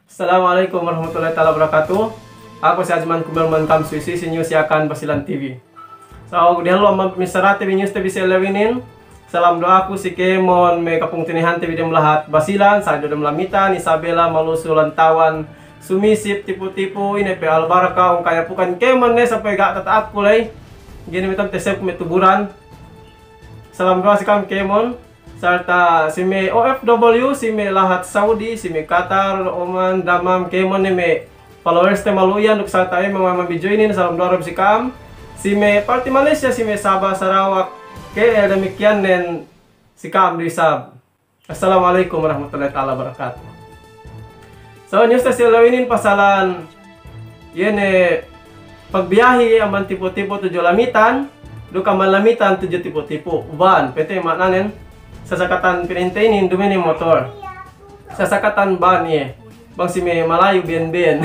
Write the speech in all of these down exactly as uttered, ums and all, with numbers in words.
Assalamu alaikum warahmatullahi ta'ala wabarakatuh. Aku si Ajman Kumbel man kam suwi-suwi si News Yakan Basilan T V. So, dihalu amban pamissarate bi news te bi si ellew inin. Salam duwa'aku si kēmon me' kapungtina'ihante bi dem lahat Basilan, sali' du dem Lamitan, Isabela, Maluso, Lantawan, Sumisip, Tipo-Tipo, ine pe Albarka, Ungkaya, Pukan, kēmon ne sampay ga' tata'akku ley. Ga'i ne me' tam tesep me' tuburan. Salam duwa'a si kam kēmon. Sarta' si me' O F W, si me' lahat Saudi, si me' Qatar, Oman, Dammam, kēmon ne me' followers te malu'u iyan duk sarta' me' manga video inin, salam duwa'a du si kam. Si me' parti Malaysia, si me' Sabah, Sarawak, K L, damikkiyan nen si kam du isab. Assalamu alaikum warahmatullahi ta'ala wabarakatuh. So, news te si ellew inin pasalan iye ne pagbiyahi amban Tipo-Tipo tudju Lamitan, duk amban Lamitan tudju Tipo-Tipo. Ban, pete ma'nanen, sasakatan pina'inte inin duma'in motor. Sasakatan ban iye. Bang si me' Malayu ben-ben.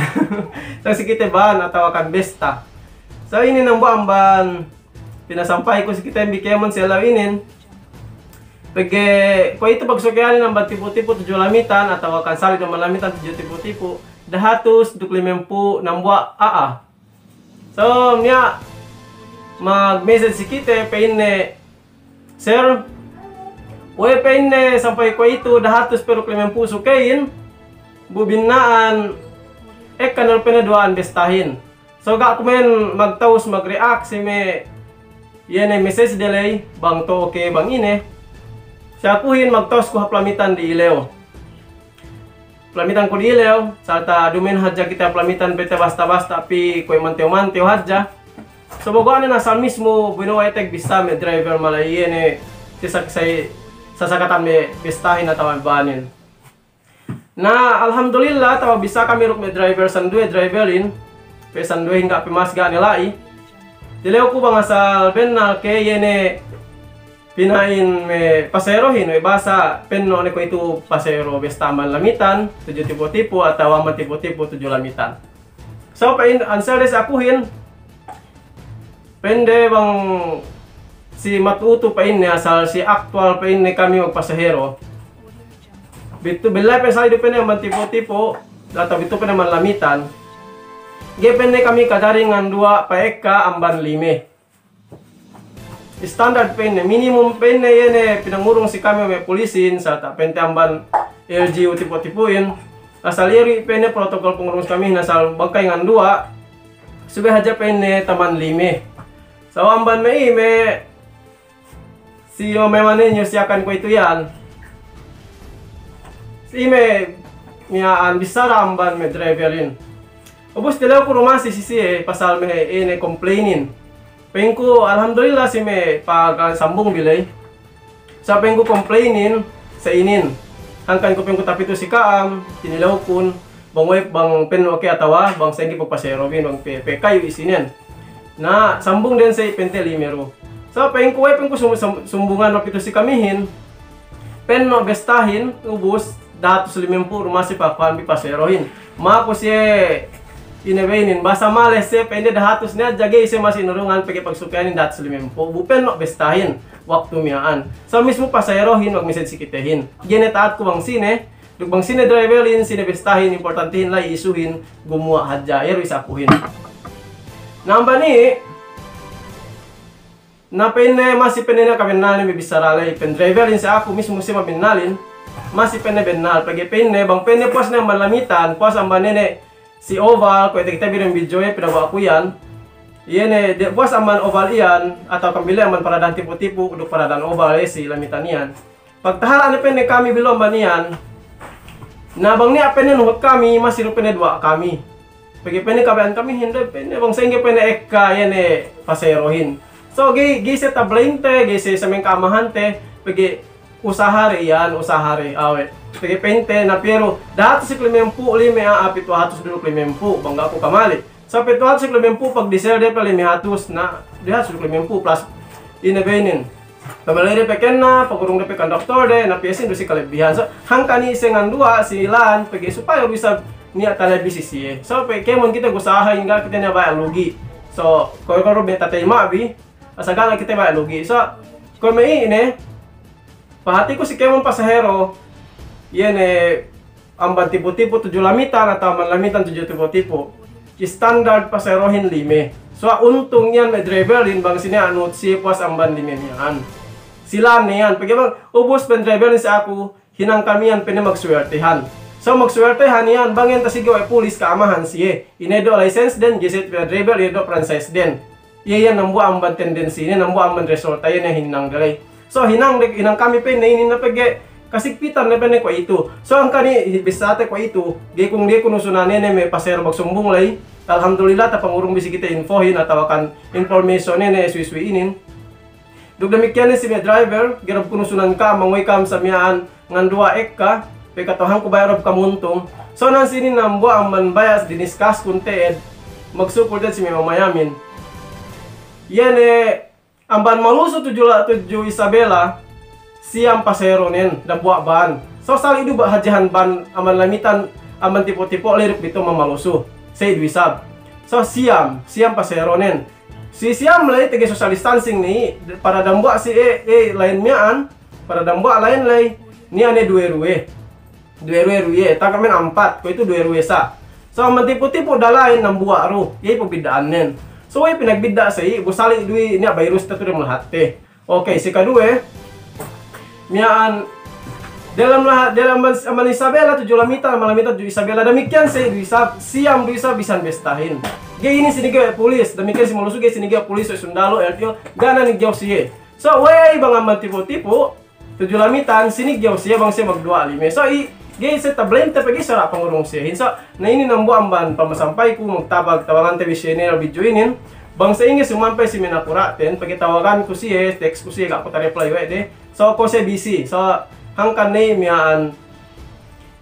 Sa si kite ban atawa kan besta. So, inin dambuwa' amban pinasampayku si kite bi kēmon si ellew inin. Pegge' kuwe'itu pagsukeyanin amban Tipo-Tipo tudju Lamitan atawa kan sali' du amban Lamitan tudju Tipo-Tipo, dahatus duk limempū' dambuwa' a'a. So, niya' mag-message si kite, pa'inne, "Sir, we' pa'inne sampay kuwe'itu dahatus pe duk limempū' sukeyin, bu binna'an ekka ne du pa'inne duwa'an bestahin." So ga' ku men magtawus mag-react si me' iye ne message de ley, bang to'o ke bang ine. Si akuhin magtawus ku hap Lamitan di ilew. Hap Lamitan ku di ilew, sarta' duma'in hadja kite hap Lamitan pete basta-basta pī kuwe' mantew-mantew hadja. So bogo'anen asal mismu bino'o eteg bissā me' driver mala'i iye ne si sak-, si sasakatan me' bestahin atawa banin. Na, alhamdulillah, tawa bissā kami duk me' driver, sinduwe driverin, pe sinduwehin ga' pe mas ga' ne la'i. Tilewku bang asal bennal ke iye ne pina'in me' pasaherohin, we' bahasa penno' ne kuwe'itu pasahero besta amban Lamitan tudju Tipo-Tipo atawa amban Tipo-Tipo tudju Lamitan. So, pa'in answer de si akuhin, pa'inde bang si matu'u-tu'u pa'inne asal si aktuwal pa'inne kami magpasahero. Bitu, bellay pe sali' du pa'inne amban Tipo-Tipo, atawa bitu pa'inne amban Lamitan. Ga'i pa'inne kami kadaring nganduwa' pa'ekka amban lime. Standard pa'inne, minimum pa'inne iye ne pinangurung si kami me' pulisin, sarta' pa'inte amban L G U Tipo-Tipohin. Asal iye du pa'inne protokol pangurung si kamihin asal bang ga'i nganduwa', subey hadja pa'inne taman lime. So amban me' ime, si o me' mane news Yakan kuwe'itu iyan. Si ime miya'an bissara amban me' driverin. Ubus tilewku du masi si siye pasal me' ine complainin. Pa'inku, alhamdulillah si me' pagsambung bi ley. Sa' pa'inku complainin sa' inin. Hangkan ku pa'inku tapitu si ka'am, tinilewkun, bang we' bang penno' ke atawa bang sa'ingge pagpasaherohin, bang pe, pe kayu isinen. Na, sambung den sa' pa'inte lime du. Sa' pa'inku we' pa'inku sum-, sum-, sumbungan mapitu si kamihin, penno' bestahin, ubus, dahatus limempū' du masi pakuhan bi pasaherohin. Maku siye ine be inin, bahasa Male siye pa'inde dahatus ne hadja ga'i siye masi inurungan pegge' pagsukeyanin dahatus limempū'. Bu penno' bestahin waktu miya'an. So mismu pasaherohin magmessage si kitehin. Ga'i ne ta'atku bang sine, duk bang sine driverin, sine bestahin, importantehin la'i isuhin, gumuwa' hadja, iye du isab akuhin. Na amban iye, na pa'inne masi pa'inne niya' kabennalne me' bissara ley, pa'in driverin si aku mismu siye mabennalin, masi pa'inne bennal, pegge' pa'inne, bang pa'inne puwas ne amban Lamitan, puwas amban ine si Oval, kuwe' takite bi dem video iye pinaguwa'ku iyan. Iye ne, de' puwas amban Oval iyan, atawa kambille amban paradahan Tipo-Tipo, duk paradahan Oval iye si Lamitan iyan. Pagtahala' ne pa'inne kami bi lu amban iyan. Na bang niya' pa'inne nuhut kami, masi du pa'inne duwa'a kami. Pegge' pa'inne kabaya'an kamihin du pa'inne bang sa'ingge pa'inne ekka iye ne pasaherohin. So ga'i, ga'i siye tablainte, ga'i siye sameng ka'amahante, pegge' usaha de iyan, usaha de, awe'. Pegge' pa'inte na piye du, dahatus duk limempū' lime a'a pitu hatus duk limempū', bang ga' ku kamali. Sa' pitu hatus duk limempū' pagdisel de pe lime hatus, na, dahatus duk limempū' plus ine be inin. Pabeley de pe kenna, pagurung de pe konduktor de, na piye sin du si kalebbihan. So, hangkan iye nganduwa' si lān, pegge' supaya bisa niya' talebbi si siye. So, pe kēmon kite gusahahin ga' kite niya' baya' lugi'. So, kuwe' du me' tatayma' bi, asal ga' kite baya' lugi'. So, kuwe' me' ine, pahatiku si kēmon pasahero, iye ne, amban Tipo-Tipo tudju Lamitan atawa amban Lamitan tudju Tipo-Tipo. Standard pasaherohin lime. So, untung iyan me' driverin bang sine anu siye puwas amban lime miya'an. Silan ne iyan, pegge' bang, ubus pa'in driverin si aku, hinang kami iyan pa'inne magsuwertehan. So, magsuwertehan iyan, bang iyan tasige we' pulis ka'amahan siye. Ine du license den, ga'i siye pinadriver, ine du franchise den. Iye, iye, dambuwa' amban tendensi inin, dambuwa' amban resulta inin hinang de ley. So, hinang de, hinang kami pa'inne inin na pegge' kasigpitan ne pa'inne kuwe'itu. So, hangkan ne bissāte kuwe'itu, ga'i ku, ga'i ku nusunan inin me' pasahero magsumbung ley. Alhamdulillah, tapangurung bi si kite infohin atawa kan information inin, suwi-suwi inin. Duk damikkiyan ne si me' driver, ga'i du ku nusunan ka'am, manguwi ka'am sa miya'an nganduwa ekka, pe kata'uhanku baya' du ka'am untung. So, nan sinin dambuwa' amban baya' diniscuss kun te'ed, magsukul te'ed si me' mamayamin. Iye ne, amban Maluso tudju la-, tudju Isabela, siyam pasaheronen, dambuwa' ban. So, sali' du ba hadjehan ban amban Lamitan, amban Tipo-Tipo ley duk pitu amban Maluso. Sa'i du isab. So, siyam, siyam pasaheronen. Si siyam ley tege social distancing ne, para dambuwa' si e, e, lain miya'an, para dambuwa' lain ley, niya' ne duwe-duwe. Duwe-duwe du iye, taga' men ampat, kuwe'itu duwe-duwe sa. So, amban Tipo-Tipo dalain dambuwa' du, iye pagbidda'annen. So, we' pinagbidda' sa'i, bu sali' du iye niya' virus te tudju dem lahatte. Okey, si kaduwe, miya'an, diyalem lahat, diyalem amban, amban Isabela tudju Lamitan, amban Lamitan tudju Isabela, damikkiyan sa'i du isab, siyam du isab bisan bestahin. Ga'i inin siniggew we' pulis, damikkiyan si Maluso ga'i siniggew we' pulis, we' sundalu, L T O, ga' ne niggew siye. So, we' bang amban Tipo-Tipo, tudju Lamitan, siniggew siye bang siye magduwa' lime. So, i, ga'i siye tablame te pegge' sara' pangurung siyehin. So, na inin dambuwa' amban pamasampayku, magtabang, tabangante bi siye ne video inin. Bang sa'ingge sumampay si me' nakura'ten, pegge' tawaganku siye, text ku siye, ga' ku ta-reply we' de. So, kuwe' siye busy. So, hangkan ne miya'an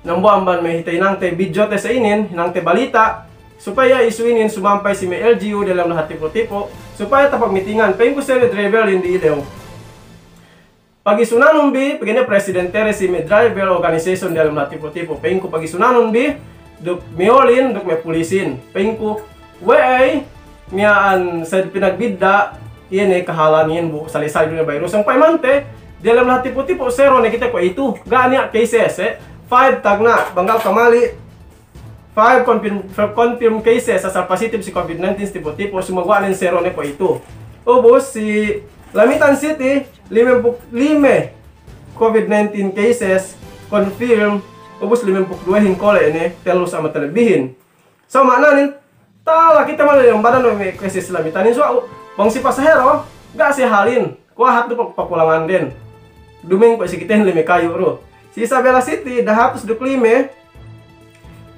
dambuwa' amban me' hite hinangte video te sa inin, hinangte balita', supaya isu inin sumampay si me' L G U diyalem lahat Tipo-Tipo, supaya tapagmitingan. Pa'inku siye driverin di'ilew. Pagisunanun bi, pegge' ne presidente de si me' driver organization diyalem lahat Tipo-Tipo. Pa'inku pagisunanun bi, duk miyolin, duk me' pulisin. Pa'inku, we'ey, miya'an sa'ed pinagbidda', iye ne kahalan iyan bu sali'-sali' du ne virus. Sampay mante, diyalem lahat Tipo-Tipo, zero ne kite kuwe'itu. Ga' niya' cases, eh. Five tagna', bang ga' ku kamali', five confirm, five confirm cases asal positive si covid nineteen si Tipo-Tipo, sumaguwa' nen zero ne kuwe'itu. Ubus si Lamitan City, limempū' lime covid nineteen cases confirm, ubus limempū' duwehin kole' ne, tellu sa' matalebbihin. So, ma'nanen, tala kite male yang badan me' cases Lamitanin. So, bang si pasahero, ga' siye halin. Kuwe' hatu pa-, pakulanganden. Duma'in kuwe' si kitehin lime kayu' du. Si Isabela City, dahatus duk lime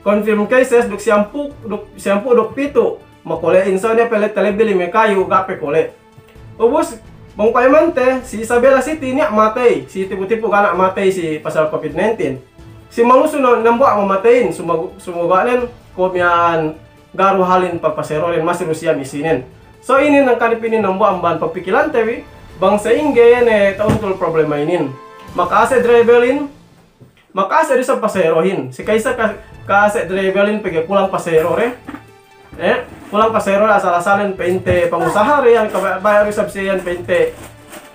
confirm cases duk siyampū', duk siyampū' duk pitu' makole'in. So, niya' pe le talebbi lime kayu', ga' pe kole'. Ubus, bang pa'imante, si Isabela City niya' matey, si Tipo-Tipo ga' niya' matey si pasal covid nineteen. Si Maluso ne dambuwa' mamateyin, sumagu-, sumaguwa' nen kuwe' miya'an ga' du halin pagpasaheroden, masi du siyam isinen. So inin hangkan pī inin dambuwa' amban pagpikilante bi, bang sa'ingge iye ne ta'untul problema inin. Maka'ase' driverin, maka'ase' du isab pasaherohin. Si ka'isa ka-, ka'ase' driverin pegge' kulang pasahero de. Eh, kulang pasahero de asal-asalen pa'inte pangusaha de, iyan kabaya'-baya' du isab siye iyan pa'inte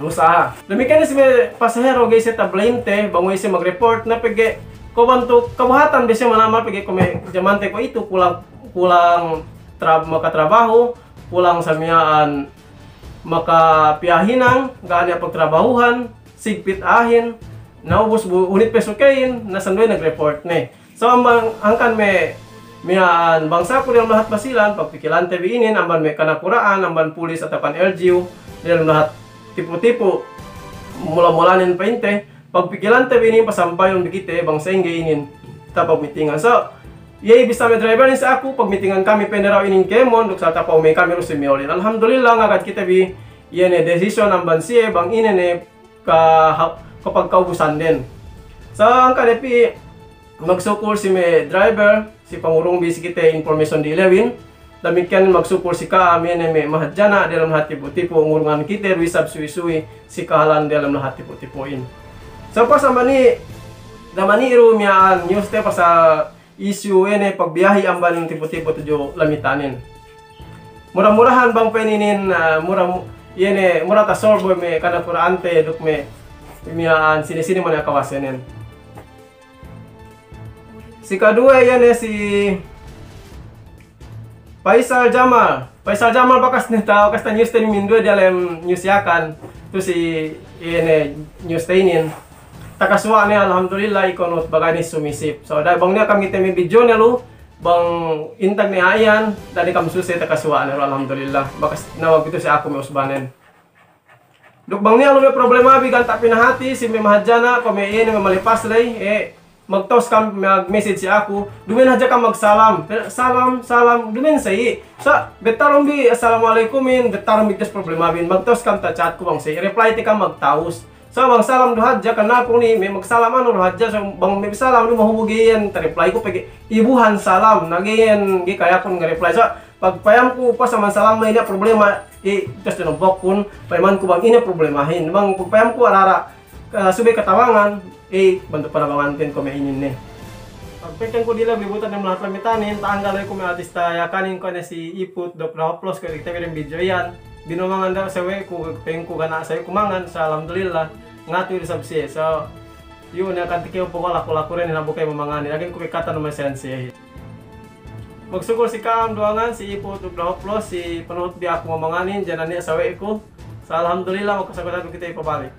usaha. Damikkiyan si me' pasahero ga'i siye tablamete, bang we' siye magreport, na pegge' kuwe' bantuk kabuhatan bi siye manamal pegge' kuwe' me' jamante kuwe'itu kulang, kulang tra-, makatrabahu, kulang sa miya'an makapiyahinang, ga' niya' pagtrabahuhan, sigpit a'ahin, na ubus bu unit pe sukeyin, na sinduwe nagreport ne. So, amban hangkan me' miya'an bangsaku diyalem lahat Basilan, pagpikilante bi inin, amban me' kanakura'an, amban pulis atawa kan L G U, diyalem lahat Tipo-Tipo, mula-mulanen pa'inte, pagpikilante bi inin, pasampayun bi kite, bang sa'ingge inin, tapagmitingan. So, iye bissā me' driverin si aku, pagmitingan kami pe ne daw inin kēmon, duk sa tapa'u me' kami du si miyolin. Alhamdulillah, ngagad kite bi, iye ne decision amban siye, bang ine ne, ka-, kapagkaubusanden. Sa hangkan ne pī, magsukul si me' driver, si pangurung bi si kite information di'ilewin. Damikkiyan magsukul si ka'am, iye ne me' mahadjana' diyalem lahat Tipo-Tipo, ngurungan kite du isab suwi-suwi si kahalan diyalem lahat Tipo-Tipohin. Sa pas amban i, damani du miya'an news te pasal issue iye ne pagbiyahi amban Tipo-Tipo tudju Lamitanin. Mura-murahan bang pa'in inin, ah, mura, iye ne, mura tasolve me' kanakura'ante duk me' miya'an sine-sine mane akawasenen. Si kaduwe iye ne si Faisal Jamal. Faisal Jamal bakas ne ta-, bakas ta-news te ne minduwe diyalem news Yakan. Tu si iye ne news te inin. Takasuwa' ne, alhamdulillah, ikunut bagay ne sumisip. So, da' bang niya' kam kite me' video ne lu, bang intag ne ayan, da' ne kam suse takasuwa' ne lu, alhamdulillah. Bakas nawag pitu si aku me' usbanen. Duk bang niya' lu me' problema bi ganta' pinahati, si me' mahadjana', kuwe' me' iye ne me' malipas ley, e, magtawus kam mag-message si aku, dumen hadja kam magsalam, salam, salam, dumen sa'i. Sa', bettarum bi assalamu alaykumin, bettarum bi tes problema bin, magtawus kam ta-chat ku bang sa'i, reply te kam magtawus. Sa' bang salam du hadja, kannal ku ni, me' magsalam anu du hadja, sa' bang me' salam du mahubug iyan, ta-reply ku pegge' ibuhan salam, na ga'i iyan, ga'i kayakun nge-reply. Sa' pagpayam ku pas aman salam me' niya' problema, e, tes tinobokkun, payaman ku bang ine problemahin. Bang pagpayam ku ara-ara, e, subey katabangan, e, bantu panabanganten kuwe' me' inin ne. Pagpeken ku dila' libutan dem lahat Lamitanin, ta'anggal we' ku me' artista Yakanin kuwe' ne si Iput, duk Dahoplos kuwe' kite bi dem video iyan. Binomangan da' sawe'ku, pengku ga' ne sawe'ku mangan, sa' alhamdulillah, ngatu du isab siye. So, iyu' ne kan tikew pogo' laku-laku deni na bu key mamanganin, agen ku bi katan me' sen siye. Magsukul si ka'am duwangan, si Iput duk Dahoplos, si panuhut bi aku mamanganin, janan niya' sawe'ku. Sa' alhamdulillah, makasagad du kite ipabalik.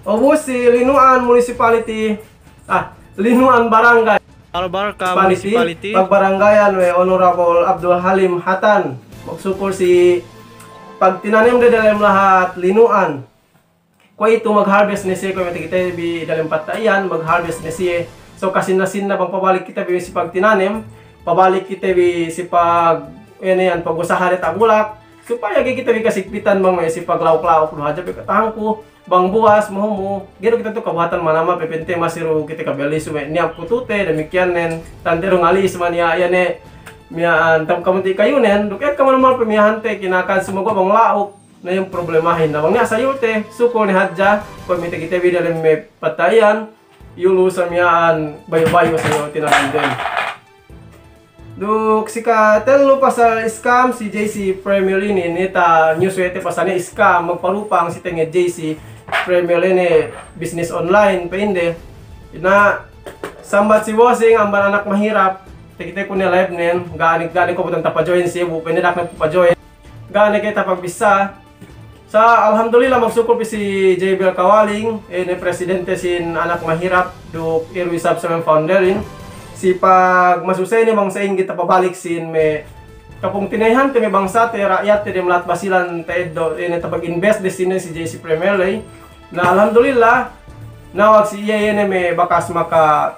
Ubus si Linuan Municipality, ah, Linuan Barangay. Al-Barka Municipality, Municipality. Pagbaranggayan we' Honorable Abdul Halim Hatan. Magsukul si pagtinanem de dalem lahat Linuan. Kuwe'itu mag-harvest ne siye, kuwe' me' takite bi dalem patta' iyan, mag-harvest ne siye. So, kasinna-sinna bang pabalik kite bi si pagtinanem, pabalik kite bi si pag-, ine iyan, pag-usaha diyata' bulak, supaya ga'i kite bi kasigpitan bang me' si paglauk-lauk du hadja pe kata'uhanku, bang buwas, mahumu, ga'i du kite tu kabuhatan manamal, pe pa'inte masi du kite kabelli, sume' niyap kutute, damikkiyan nen, tante du ngali isma niya', iye ne, miya'an, tam kamunti kayunen, duk ekka manamal pe miya'ante, kinakan, sumaguwa' bang lauk, na iyan problemahin. Na bang niya' sayulte, sukul ne hadja, kuwe' me' takite bi dalem me' patta' iyan, iyu' lu sa miya'an bayu'-bayu' sa iyu' tinanem den. Duk si katellu pasal scam si J C Premier inin, ine ta-news we' te pasal ne scam, magparupang si tenge J C Premier inin business online pa'inde. Na sambat si Bosing amban Anak Mahirap, takite ku ne live nen, ga' ne, ga' ne kuwe' butan tapajoin si bu, pa'inde da'a ne pajoin. Ga' ne kite pagbissā. Sa' alhamdulillah, magsukul pe si J B L Kawaling, ine presidente sin Anak Mahirap, duk iru isab sa me' founderin. Si pagmasusene bang sa'ingge tapabalik sin me' kapungtina'ihante me' bangsate, ra'yatte dem lahat Basilan ta'eddo', ine tapag-invest de sine si J C Premier ley. Na alhamdulillah, nawag si iye, iye ne me' bakas maka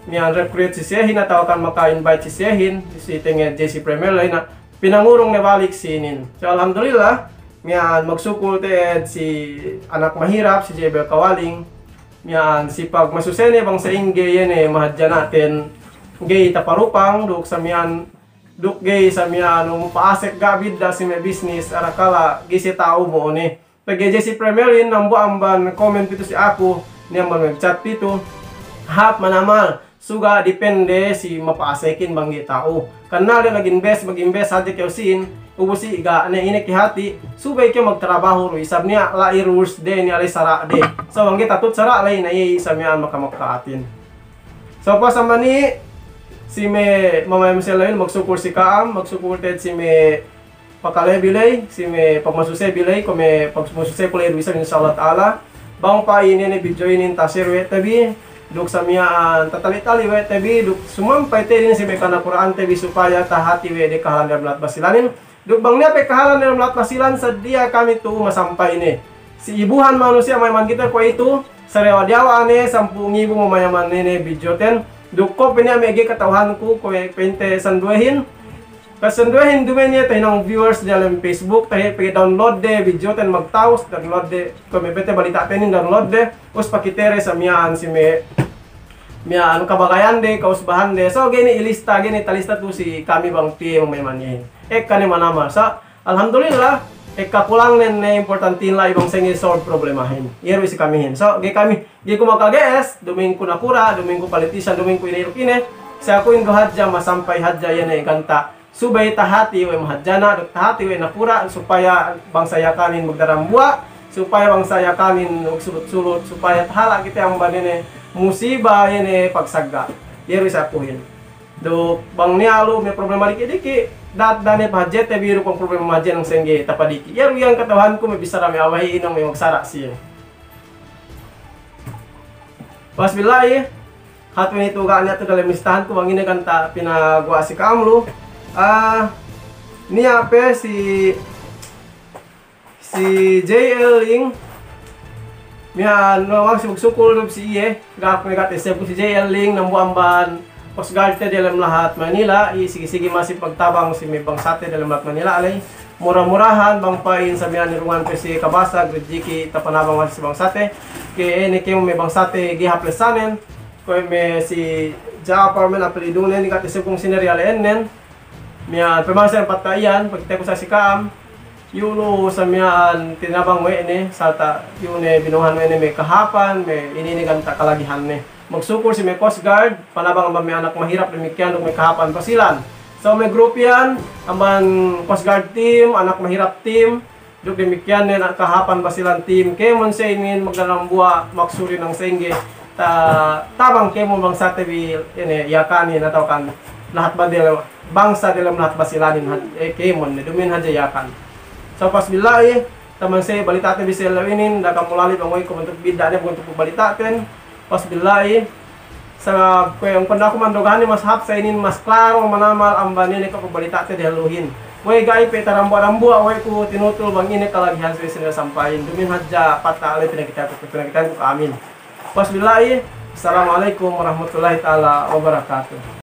miya'an recruit si siyehin, atawa kan maka-invite si siyehin, si tenge J C Premier ley na pinangurung ne balik sinin. So, alhamdulillah, miya'an magsukul te'ed si Anak Mahirap, si J B L Kawaling, miya'an si pagmasusene bang sa'ingge iye ne mahadjanaten ga'i taparupang, duk sa miya'an, duk ga'i sa miya'an, um, pa'asek ga' bidda' si me' bisnis, arakala' ga'i siye ta'u bo'one. Pegge' J C Premier inin dambuwa' amban komen pitu si aku, niya' amban me' chat pitu, hāp manamal, suga' depende si mapa'asekin bang ga'i ta'u. Kannal de nag-invest, mag-invest hadja kew sīn, ubus i' ga' ne ine kahāti, subey kew magtrabahu du isab niya' la'i rules de, niya' la'i sara' de. So bang ga'i tatut sara' la'i na iye sa miya'an maka-, maka'atin. So pas amban i', si me' mamayam si lawin, magsukul si ka'am, magsukul te'ed si me' pakale bi ley, si me' pagmasuse bi ley, kuwe' me' pagmasuse ku ley du isab, insya Allah ta'ala. Bang pa'in ine ne video inin ta-share we' te bi, duk sa miya'an tatali'-tali' we' te bi, duk sumampay te'ed inin si me' kanakura'ante bi supaya tahāti we' de kahālan dem lahat Basilanin. Duk bang niya' pe kahālan dem lahat Basilan, sadiya kami tu'u masampay ne. Si ibuhan manusiya' mayaman kite kuwe'itu, sadewa'-dewa' ne sampū' ngibu mamayaman ne, ne video ten. Duk kuwe' pe niya' me' ga'i kata'uhanku, kuwe' pa'inte sanduwehin. Kasanduwehin duma'in iye tahinang viewers diyalem Facebook, tahinang pegge' download de video ten magtawus, download de, kuwe' me' pa'inte balita' tenin download de, ubus pakite de sa miya'an si me', miya'an kabagayan de, kausbahan de. So, ga'i ne ilista, ga'i ne talista tu'u si kami bang piye mamayaman iyehin. Ekka ne manamal. Sa', alhamdulillah, ekka kulang nen ne importantin la'i bang sa'ingge solve problemahin. Iye du isi kamihin. So, ga'i kami, ga'i ku maka-G S, duma'in ku nakura', duma'in ku politician, duma'in ku ine duk ine. Si akuhin du hadja, masampay hadja iye ne ganta'. Subey tahāti we' mahadjana', duk tahāti we' nakura', supaya bangsa Yakanin magdadambuwa', supaya bangsa Yakanin magsulut-sulut, supaya tahala' kite amban ine musiba iye ne pagsagga'. Iye du isab kuhin. Duk bang niya' lu me' problema diki'-diki', da'a ne pahadjete bi du bang problema hadje nang sa'ingge tapadiki'. Iye du iyan kata'uhanku me' bissara me' a'a bahi'in nang me' magsara' siye. Pas billahi, hatu ne itu ga' niya' tu dalem listahanku bang ine ganta' pinaguwa' si ka'am lu. Ah, niya' pe si Si J L Ling, miya'an, no, magsukul-sukul du si iye, ga' ku me' ga' tesebut si J L Ling, dambuwa' amban Coast Guard te diyalem lahat Manila, i sigi-sigi masi pagtabang si me' bangsate diyalem lahat Manila, aley. Mura-murahan, bang pa'in sa miya'an irungan pe si kabasag, rejeki tapanabang masi si bangsate, ke ine kēmon me' bangsate ga'i hāp lesanen, kuwe' me' si Ja'far me' apelidunen, ga' tesebut kung sine riyale'ennen, Miya'an, pemangsa yang pata iyan, pagkite ku sa si ka'am, iyu' lu sa miya'an tinabang we' ne, sarta' iyu' ne binuhan we' ne me' kahāpan, me' ine-ine ganta' kalagihanne. Magsukul si me' Coast Guard, panabang amban me' anak mahirap damikkiyan duk me' kahāpan Basilan. So me' group iyan, amban Coast Guard team, anak mahirap team, duk damikkiyan ne a'a kahāpan Basilan team, kēmon sa inin magdadambuwa' maksudin nang sa'ingge, ta-, tabang kēmon bangsate bi ine Yakanin atawa kan lahat badel bangsa diyalem lahat Basilanin had-, eh, kēmon ne, duma'in hadja Yakan. So pas billahi, taman sa balita'te bi si ellew inin, da'a kam mulali bang we' ku bantuk bidda' ne, bantuk balita'ten, Pas billahi, sabab kuwe' ungkun aku mandogahan ne mas hāp sa inin mas klaro manamal amban ine ke pabalita'te dehelluhin. Kuwe' ga'i pe tarambuwa'-rambuwa' we' ku tinutul bang ine kalagihan si sine sampayin. Duma'in hadja pata' le pinakiteku, pinakiteku ka'amin. Pas billahi, assalamu alaikum warahmatullahi ta'ala wabarakatuh.